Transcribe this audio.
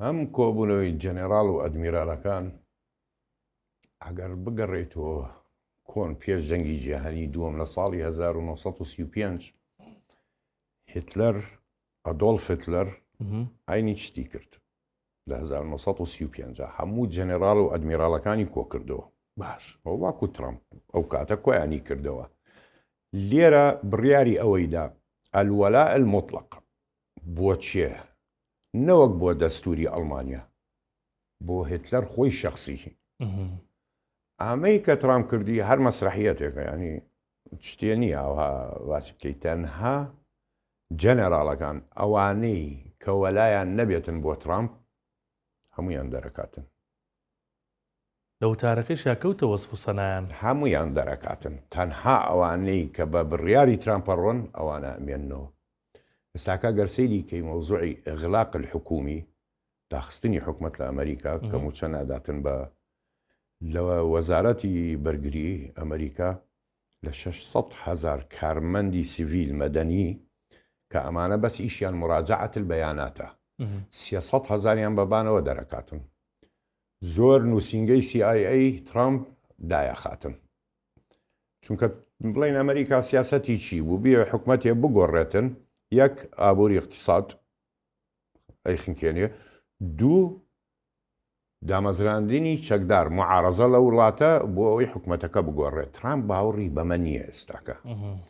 ئەم کۆبوونەوەی جەنێراڵ و ئەدمیرالەکان ئەگەر بگەڕێیتەوە کۆن پێش جەنگی جیهانی دووەم لە ساڵی 1935 هیتلەر ئەدۆڵف هیتلەر عینی شتی کرد لە 1935 هەموو جەنێراڵ و ئەدمیراڵەکانی کۆکردەوە باش واکو ترامپ ئەو کاتە کۆیانی کردەوە لێرە بڕیاری ئەوەیدا الولاء المطلق بۆ چێ نەوەک بۆ دەستوری ئەڵمانیا بۆ هیتلەر خۆی شەخسی ئامەی کە ترامپ کردی هەر مەسرحیەتێکە ینی شتێ نییە ئەوها باسی بکەیت تەنها جەنەراڵەکان ئەوانەی کە وەلایان نەبێتن بۆ ترامپ هەمویان دەرەکاتن. لە وتارەکەیشیا کەوتە وەسف و سەنایان. هەمویان دەرەکاتن تەنها ئەوانەی کە بە بڕیاری ترامپ ئەڕۆن ئەوانە ئەمێننەوە. ئێستاکە گەر سەیری کەی مەوزوعی اغلاق الحکومی داخستنی حکومەت لە ئەمریکا کە موچە ناداتن بە لە وەزارەتی بەرگری ئەمریکا لە 600 هەزار کارمەندی سیڤیل مەدەنی کە ئەمانە بەس ئیشیان مراجعة البیاناتە 300 هەزاریان بەبانەوە دەرەکاتن زۆر نووسینگەی CIA ترامپ دایەخاتن چونکە بڵین ئەمریکا سیاسەتی چی بوو بێ حکومەتێ بگۆڕێتن یەک ئابووری اقتصاد ئەیخنکێنێ دوو دامەزراندنی چەکدار معارەزە لە وڵاتە بۆ ئەوەی حکومەتەکە بگۆڕێت ترامپ باوەڕی بەمە نییە ئێستاکە.